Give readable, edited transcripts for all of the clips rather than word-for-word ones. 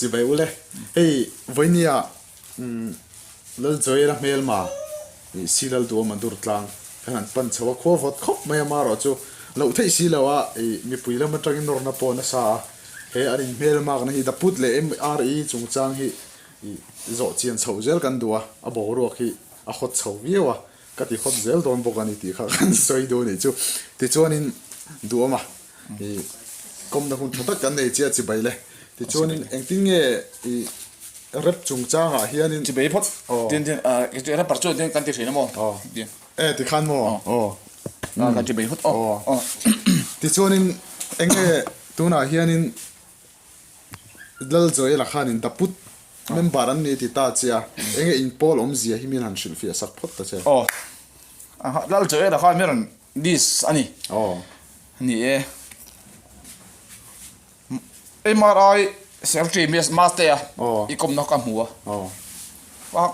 Chibai ule. Hei vawinia Laljoela hmelma ih si Lalduama dur tlang kan han pan chho a, khua vawt khawp mai a marawh chu loh theih si lo a ih mipui lam atangin nawrna pawh nasa a, he an inhmelmakna hi Daput leh MRE chungchang hi ih zawh chian chhoh zel kan duh a, a boruak hi a hawt chho viau a, ka ti hawt zel dawn bawk a ni tih kha kan sawi duh a nih chu. Tichuanin Duama ih kawmna hun tha tak kan nei chiah chibai le. Tichuanin engtin nge ih rep chungchangah hianin. Chibai phawt tin tin ah rapper chuan tin kan ti thin a maw? Aw e tikhan maw? Aw kan chibai phawt aw. Tichuanin enge tunah hianin Laljoela khanin Daput member an ni ti ta che a, enge inpawl awmzia hi min han hrilhfiah sak phawt ta che. Aw Laljoela khan min rawn list a ni. Aw. Ni e. MRI secretary Maste a i kawmna ka hmu a. Aw.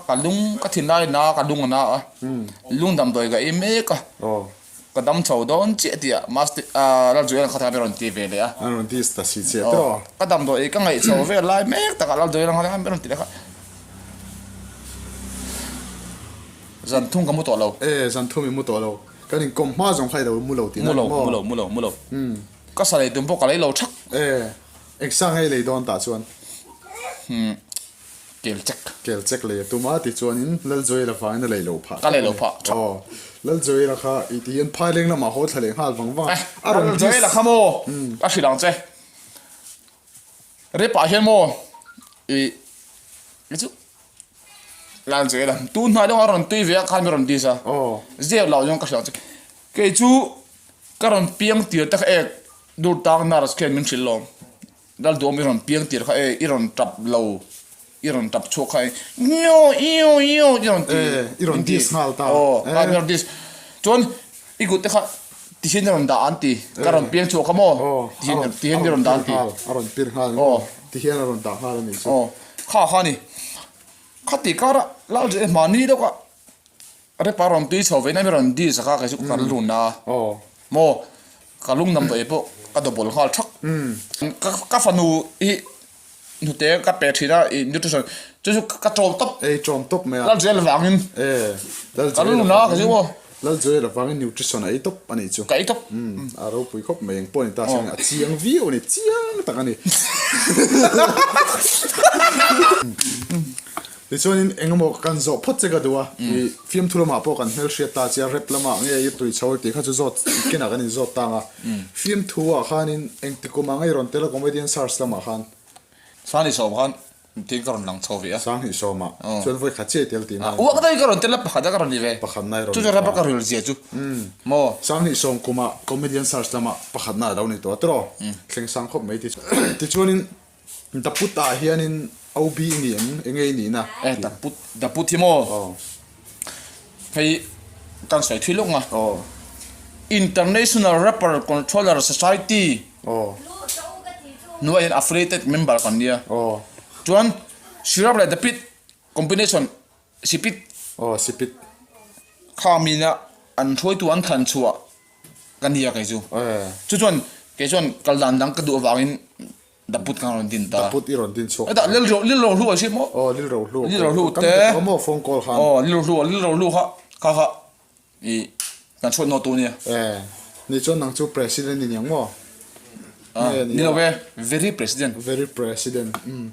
Ka lung ka thin lai na ka lung a na a. Lung damdawi ka ei mek a. Aw. Ka dam chho dawn chiah tih ah Maste ah Laljoel kha thar a rawn ti ve leh a. A rawn ti ta si chiah tawh a. Ka damdawi ka ngaih chho vel lai mek takah Laljoel kha a rawn ti leh kha. Zan thum ka mu tawh lo. E, zan thum i mu tawh lo. Kan inkawm hma zawng kha i lo mu lo tih na maw? Mu lo, mu lo, mu lo, mu lo. Ka sa lei tum pawh ka lei lo thak. E, engsa ngei lei dawn tah chuan? Umm. Kel chek. Kel chek lei a tum a tichuanin Laljoela vangin a lei lo phah. Ka lei lo phah tha. Aw. Laljoela kha i tihian phaileng lamah haw thla leh nghal vang vang a. Eh, Laljoela kha maw? Ka hrilh ang che. Rep ah hian maw i i chu Laljoela tun hnuai deuh a rawn tui ve a khan mi rawn dis a. Aw. Zep lo zawng ka hrilh ang che. Kei chu ka rawn piang tir te kha ek dur tang nurse khian min hrilh lawm. Lalduam i rawn piang tir kha e, i rawn tap lo, i rawn tap chhuak kha e, nio io io i rawn ti. E, i rawn dis nghal ta. Aw, kha i rawn dis. Chuan i kut te kha ti hian i rawn dah an ti, ka rawn piang chhuak kha maw, ti hian ti hian i rawn dah an ti. A rawn pir nghal. Aw. Ti hian a rawn dah nghal a nih chu. Aw, kha kha a ni. Khati kara Lalduh e mahni deuh a Repa rawn tui chho ve na mi rawn dis a kha kei chu ka lun a maw ka lung dam tawh pawh ka double nghal thak ka ka fanu hi hnute ka pe thin a ih nutrition chu chu ka ṭawm tawp ei ṭawm tawp mai a lal zel vangin ka lun a kei chu maw lal zel avangin nutrition a ei tawp a nih chu ka ei tawp a ropui khawp mai engpawh a ni ta se a chiang viau a ni chiang tak a ni. Tichuanin engemaw kan zawh phawt che ka duh a, i fiamthu lamah pawh kan hmelhriat ta che a, rep lamah nge i tui chho tih kha chu zawt kenah kan inzawt tang a. Fiamthu ah khanin engti kum ah nge i rawn tel a comedian search lamah khan? Sanghnih sawm khan tin ka rawn lang chho ve a. Sanghnih sawm ah chuan vawi khat chiah i tel tih na. Uak daih ka rawn tel a, pakhat a ka rawn ni ve. Pakhat na i rawn ni ta. Chu chu rep a ka ril zia chu maw. Sanghnih sawm kumah comedian search lamah pakhat na a lo ni tawh a tiraw? Thleng sang khawp mai tichuanin Daput ah hianin OB i ni em? Enge i nihna? Eh Daput, Daput hi maw? Aw. Hei kan sawi thui lawk nga. Aw. International Rapper Controller Society. Aw. Hnuaiah hian affiliated member kan nia. Aw. Chuan Sirap leh Dapit combination Sipit. Aw Sipit. Kha mina an hruaitu an thlan chhuah ka nia kei chu. Eh. Chu chuan kei chuan kal dan dang ka duh avangin Daput kha rawn din ta. Daput i rawn din chhuak ta. Hetah Lil Ro Lil Rohlu an hriat maw? Aw Lil Rohlu. Lil Rohlu te. Kan be tawh maw phone call khan. Aw Lil Rohlu Lil Rohlu kha kha kha i kan chhuat nawh tu nia. Eh ni chuan nang chu president i ni ang maw? Ah ni lo ve very president. Very president umm.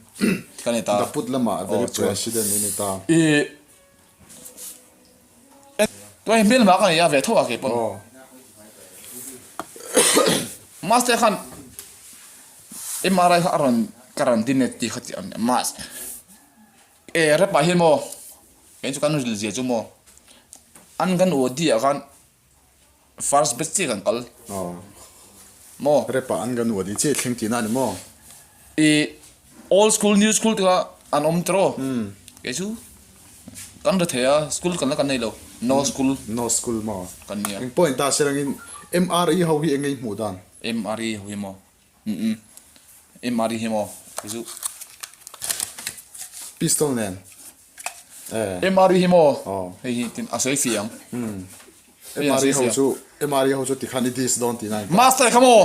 Ka ni ta. Daput lamah very president i ni ta. I Tuai hi hmelma ka nei a ve tho a keipawn. Aw. Master khan MRI kha a rawn ka rawn din e tih kha tih ang mas e rep ah hian maw kei chu kan ril zia chu maw an kan OD ah khan first batch chiah kan kal Aw. maw. Rep ah an kan OD chiah thleng tihna a ni maw? I old school new school te kha an awm tawh kei chu kan ri thei a school kan la kan nei lo no school no school maw kan nia eng pawh in ta se rangin MRE ho hi eng nge i hmuh dan MRE ho hi maw umm MRE hi maw kei chu pistol nen eh MRE hi maw hei hi tin a sawi fih ang MRE ho chu MRE ho chu tikhan i dis dawn tih na in Master kha maw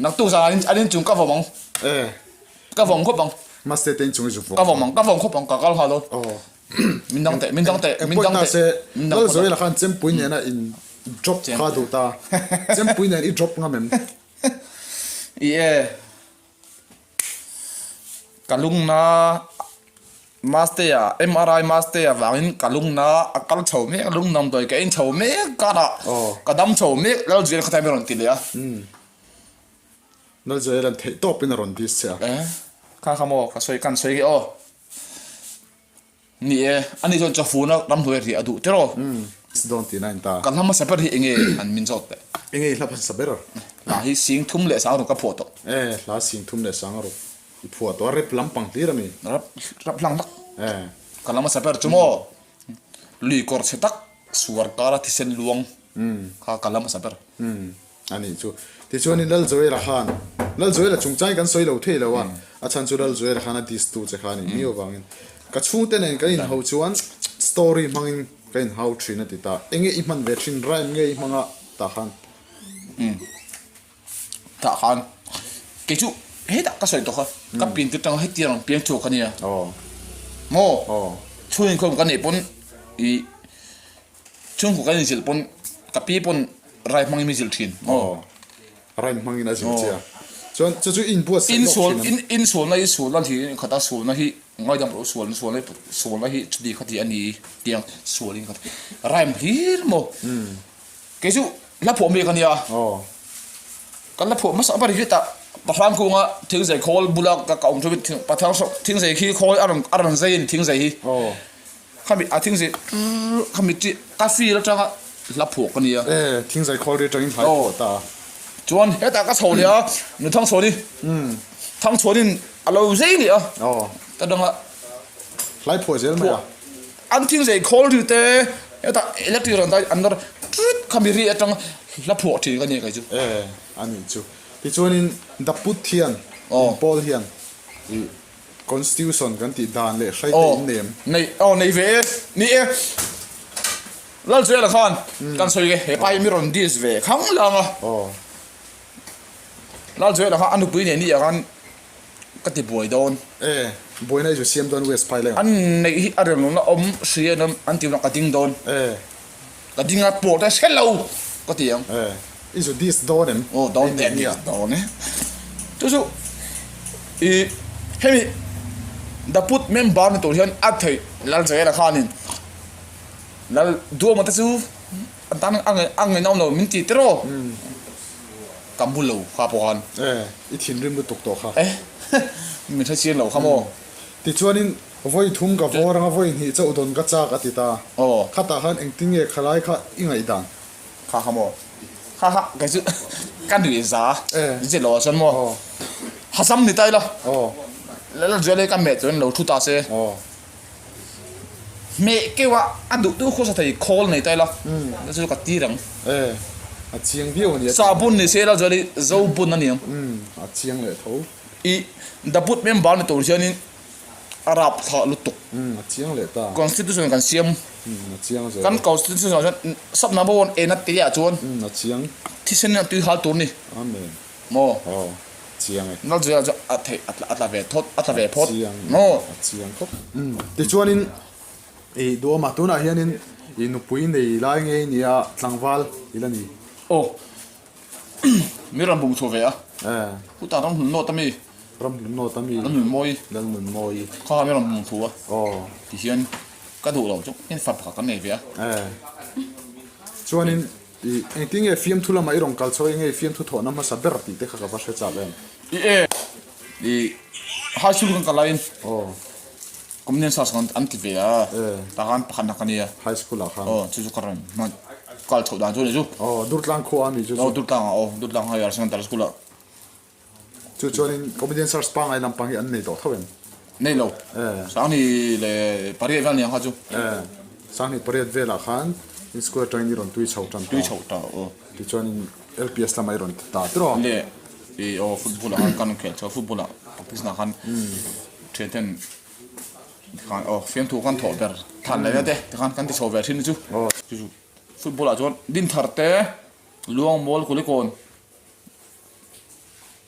naktuk zan an inchung ka vawm ang eh ka vawm khawp ang. Maste te in chung i zu vawng. Ka vawm ang, ka vawm khawp ang, ka kal nghal dawn. Min dang teh, min dang teh, min dang teh. Min dang phawt ang. Khan chempui nena in drop kha duh ta. Chempui nen i drop ngam em? I e. Ka lungna Mastea, MRI Mastea vangin ka lungna a kal chho mek, lung damdawi ka in chho mek karah ka dam chho mek Lalzuian khatai min rawn ti leh a. Lalzuian theih tawpin a rawn dis che a. E, kha kha maw ka sawi kan sawi nge aw. Ni e, ani chuan chawfuna ramhnuai riah a duh tiraw? Umm, dawn tihna a in ta. Ka hla hmasa ber hi enge an min zawt teh? Enge i hla hmasa ber? Hla hi sing thum leh sang ruk ka phuah tawh. E, hla sing thum leh sang ruk i phuah tawh a, rep lampang hlir a mi? Rep, rep hlang hlak. E. Ka hla hmasa ber chu maw, lui kawr chhe tak suar kara thisen luang kha ka hla hmasa ber. Umm. A nih chu. Tichuanin Laljoela khan, Laljoela chungchangin kan sawi lo thei lo a, a chhan chu Laljoela khan a diss tu che kha a nih miau avangin ka chhungte nen kan inhau chuan story hmangin ka inhau thin a ti ta. Enge i hman ve thin rhyme nge i hmang a tah khan? Umm. Tah khan kei chu hetah ka sawi tawh kha, ka pian tir tang hetiang ang piang chhuak kha nia. Maw? Chhung inkhawm ka neih pawn ih. Chhungkua kan inzilh pawn ka pi pawn rai hmangin min zilh thin. Aw, rai hmangin a zilh che a. Chuan chu chu inbuatsaih lawk thin am. Insualna hi sualna hi khata sualna hi ngaidam rawh sualna sualna hi sualna hi chuti khati a ni tiang sualin kha rhyme hlir maw. Kei chu hla phuah mi ka nia. Kan hla phuah hmasa ber hi tah Pahrang kunga thingzei khawl bula ka awm thu Pathang thingzei khi khawl a rawn a rawn zai a ni thingzei hi. Khami a thingzai khami chi ka feel atanga hla phuah ka nia. E thingzai khawl ri atangin hlai phuah ta. Chuan hetah ka chho leh a nu Thangchhuani Thangchhuanin a lo zai leh a ta danga hlai phuah zel mai a. An thingzai khawl ri te hetah electric rawn dai an nawr tut khami ri atang hla phuah thin ka nia kei chu. E a nih chu. Tichuanin Daput hian in pawl hian i Constitution kan tih dan leh hrai te in nem. Nei aw nei ve e ni e Lalzuela khan kan sawi e hepa hi mi rawn diss ve khang lang a Lalzuela khan a nupui nen ni ah khan ka ti buai dawn. E buaina i zu siam dawn West Phailand. An neih hi a rem lohna awm hria in an ti hunah ka ding dawn. E. Ka ding a pawh te hre lo ka ti ang. E, i zu dis dawn em? Aw dawn teh dis dawn e. Chu chu i hemi Daput member ni tur hian a theih Lalzela khanin Lal Duama te chu an tan a ngaih a ngaih nawm lo min ti tiraw ka mu lo kha pawh khan. E, i thinrim lutuk tawh kha. E, min hre chiang lo kha maw. Tichuanin Vawi thum ka vawr anga vawi hnih chauh dawn ka chak a ti ta. Aw. Khatah khan engtin nge khalai kha i ngaihdan? Kha kha maw? Kha kha kei chu ka nuih za. E. Zet lo ah chuan maw? Aw. Hasam ni ta ila. Aw. Lalzuala hi ka meh chuan lo thu ta se. Aw. Meh keuh a a duh duh khawsa thei khawl nei ta ila. Umm. Chu ka tir ang. E. A chiang viau a ni a. Sahbun ni se Lalzuala hi zo bun a ni ang. Umm. A chiang leh tho. I Daput member ni tur hianin. A rap thlah lutuk. Umm a chiang leh ta. Constitution kan siam. Umm a chiang zel. Kan constitution ah chuan sub number one ena te ah chuan. Umm a chiang. Thisen in a tui hal tur ni. Amen. Maw. Aw chiang e. Nal zuia chuan a theih a tla ve thawt a tla ve phawt. A chiang. Maw. A chiang khawp. Umm tichuanin i duhawmah tunah hianin i nupui nei lai ngei nia tlangval i la ni. Aw. Mi rawn bum chhuah ve a. Eh. Hutah ram hlun nawt a mi. Ram hlun nawt a mi. Ram hlun mawi. Lal nun mawi. Kha mi rawn bum thu a. Aw. Ti hian ka duh lo chu in fa pakhat kan nei ve a. Eh. Chuanin i engtin nge fiamthu lamah i rawn kal chho enge i fiamthu thawhna hmasa ber tih te kha ka va hre chak em. I e. I high school kan kal laiin. Aw. Communion service kan an ti ve a. Eh. Tah khan pakhat nak a nia. High school ah khan. Aw chu chu ka rawn hman kal chhoh dan chu a ni chu. Aw Durtlang khua a mi chu chu. Aw Durtlang ah aw Durtlang Higher Secondary School ah. Chu chuanin Comedian Search pangngai lampang hi an nei tawh tho em? Nei lo. Eh. Sangni leh pariat vel aniang kha chu. Eh. Sangni pariat velah khan in school atangin i rawn tui chho tan ta. Tui chho ta aw. Tichuanin LPS lamah i rawn ti ta tiraw? Le i aw football ah khan kan khelh chho football ah practice nah khan thian ten tikhan aw fiamthu kan thawh ber than leh na te tikhan kan ti chho ve thin chu. Aw. Chu chu football ah chuan Dinthar te Luangmual Kulikawn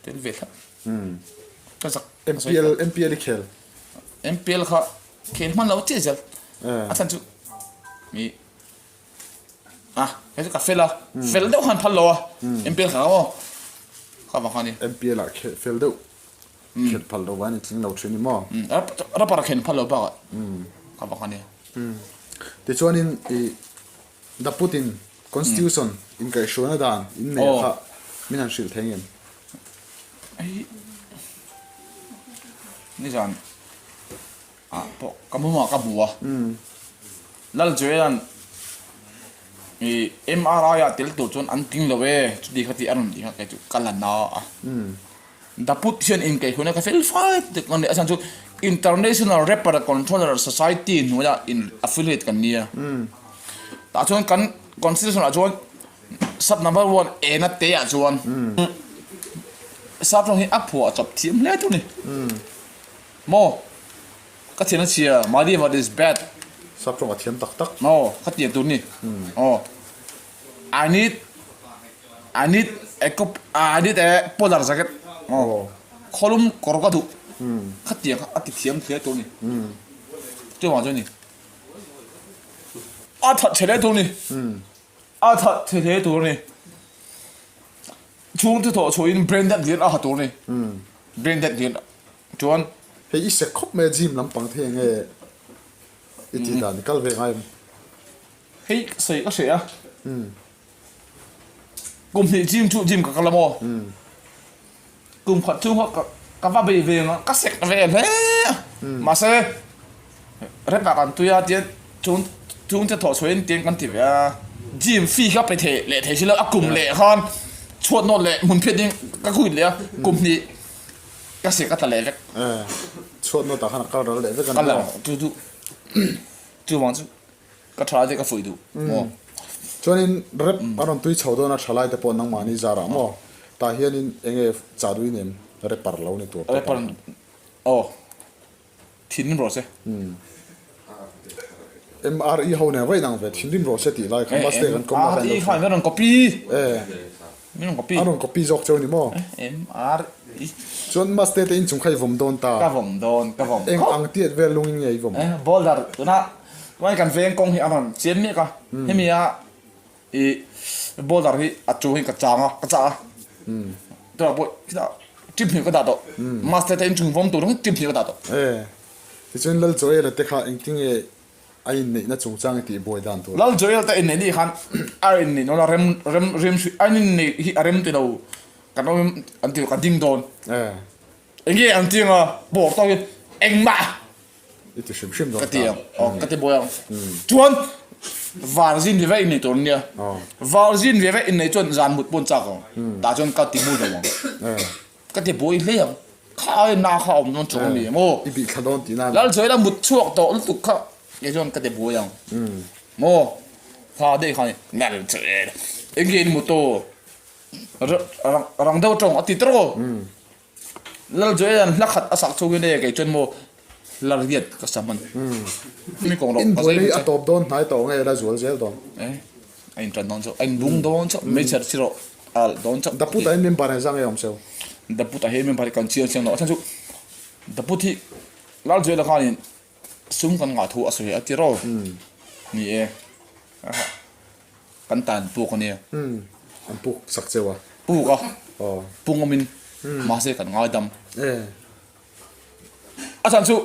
tel ve thlap. Ka zak. MPL MPL i khel. MPL kha khel hman lo chiah zel. A chhan chu mi a hei chu ka fel a fel deuh khan phal lo a MPL kha maw kha vang kha ni. MPL ah fel deuh khelh phal lo va ni tling lo thin ni maw? Rapper a khelh phal lo bakah kha vang kha ni. Tichuanin i Daputin Constitution inkaihhruaina dan in nei kha min han hrilh thei ngem? Hei nizan ah pawh ka hmumah ka hmu a, Laljoelan ih MRI ah tel tur chuan an tling lo e chuti kha tih a rawn tih kha kei chu ka la na a. Daput hian inkaihhruaina ka fel fai tek a ni a chhan chu International Rapper Controller Society hnuaiah in affiliate kan nia. Tah chuan kan constitution ah chuan sub number one ena te ah chuan sap rawng hi a phuah chawp thiam hle tur ni. Maw ka thiam na chhia my liver is bad. Sap rawng a thiam tak tak. Maw ka tiang tur ni. Aw I need I need a cup I need a polar jacket aw khawlum kawr ka duh khatiang kha a ti thiam hle tur a ni chuvang chuan ni a that chhe hle tur a ni a that chhe hle tur a ni chhungte thawh chhuahin branded hlir a ha tur a ni branded hlir chuan hei i sek khawp mai a gym lampang thei enge i tih dan i kal ve ngai em? Hei sawi ka hreh a. Kum hnih gym chu gym ka kal a maw? Kum khat chhung kha ka va bei ve ang a, ka sek ve hle a. Mahse rep ah kan tui a tian chung chung te thawh chhuahin tian kan ti ve a. Gym fee kha pe thei leh thei si lo a kum leh khan chhuat nawt leh hmun phiat ding ka quit leh a kum hnih ka sek a tla leh vek. Chhuat nawt ah khan a kal ral leh vek a ni maw? Kal ang chu chu chuvang chu. Ka thalai te ka fuih duh maw? Chuanin rep a rawn tui chho dawn a thalai te pawh nangmahni zarah maw? Tah hianin eng nge chah duh i nem rapper lo ni tur te Rapper aw thinrim rawh se. MRE ho nen vaih nang ve thinrim rawh se tih lai kha maste kan kawm a MRE khan min rawn copy. Min rawn copy. A rawn copy zawk cheu ni maw? MRE. Chuan maste te inchung kha i vawm dawn ta. Ka vawm dawn ka vawm. Eng ang tiat vel lungin nge i vawm? Boulder tunah Tunah kan veng kawng hi a rawn chian mek a, hemi a ih boulder hi a chu hi ka chang a, ka chah a, tunah pawh khitah tip hnih ka dah tawh, master te inchung vawm tur hi tip hnih ka dah tawh. E, tichuan Lal Joel-a te kha engtinge a inneihna chungchang i tih buai dan tur? Lal Joel te inneih ni khan a inneih nawn a rem rem rem hri a inneih hi a rem ti lo kan awm an ti ka ding dawn. E. Enge an ti anga bawr tawk hi engmah I ti hrim hrim dawn ta. Ka ti ang. Aw, ka ti buai ang. Chuan Varzin ve ve innei tur ania. Varzin ve ve innei chuan zan mut pawn chak ang. Tah chuan ka ti mut lo ang. Ka ti buai hle ang. Kha ai na kha awm dawn chuang ani maw? I bih thla dawn tihna ani. Lalzuaila mut chhuak tawh lutuk kha kei chuan ka ti buai ang. Maw? Kha daih kha ani. Lalzuaila eng nge in mut aw? Rang deuh tawng a ti tawk aw. Laljoelan hla khat a sak chungin e kei chuan maw hla riat ka sa hman. Mi kawng rawh ka zai a tawp dawn hnai tawh nge la zual zel dawn. Eh a in tan dawn chauh a in bung dawn chauh hmeichhe chi rawh a alh dawn chauh. Daput ah hian member engzah nge awm cheu? Daput ah hian member hi kan chiang chiang lo a chhan chu Daput hi Laljoela khanin sum kan ngah thu a sawi a ti ro ni e. Kan tan puk a nia. Umm an puk sak cheu a. Puk a. Aw. Pung awmin mahse kan ngaidam. E. A chhan chu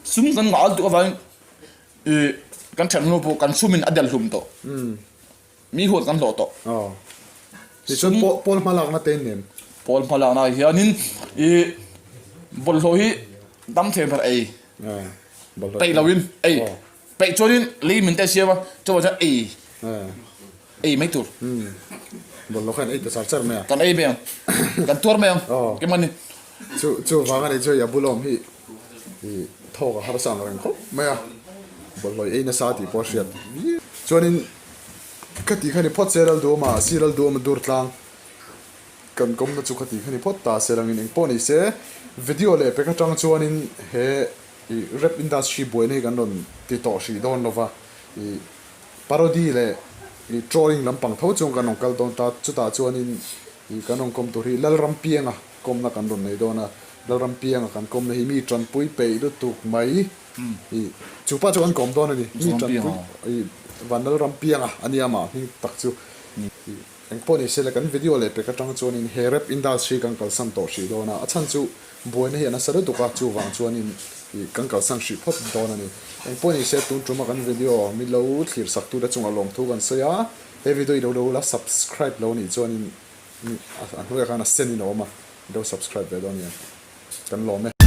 sum kan ngah lutuk avangin ih kan thian hnu pawh kan sumin a delh hlum tawh. Umm. Mi huat kan hlawh tawh. Aw. Tichuan pawl pawl hmalakna te in nem. Pawl hmalakna ah hianin ih bawlhhlawh hi dam thei ber ei. E. Bawlhhlawh. Peih loin ei. Peih chuanin lei min te siam a, chuvang chuan ei ei mai tur. Bawlhhlawh khan ei ta char char mai a. Kan ei mai ang, kan tuar mai ang, keimah ni. Chu chuvang a nih chu i a bulawm hi i thawk a harsa ang reng khawp mai a, bawlhhlawh i ei nasa tih pawh a hriat. Chuanin ka tih kha ni phawt se Lalduhawma, si Lalduhawma dur tlang kan kawmna chu ka tih kha ni phawt ta se langin engpawh ni se video leh pek atang chuanin he Ih rap industry buaina hi kan rawn ti tawh hrih dawn lova, ih parody leh ih trolling lampang tho chuan kan rawn kal dawn ta, chutah chuanin ih kan rawn kawm tur hi Lalrampianga kawmna kan rawn nei dawn a. Lalrampianga kan kawmna hi mi tanpui peih lutuk mai. Ih chu pa chu kan kawm dawn a ni. Mi tanpui ih Van Lalrampianga a nia mah hming tak chu. Ih engpawh ni se le kan video leh pek atang chuanin he rap industry kan kalsan tawh hrih dawn a. A chhan chu buaina hi a nasa lutuk a, chuvang chuanin ih kan kalsan hrih phawt dawn a ni. Engpawh ni se tun tuma kan video mi lo thlir sak tute chungah lawmthu kan sawi a. He video i lo lo la subscribe lo nih chuanin a hnuaiah khan a sen in a awm a. I lo subscribe ve dawn nia. Kan lawm e.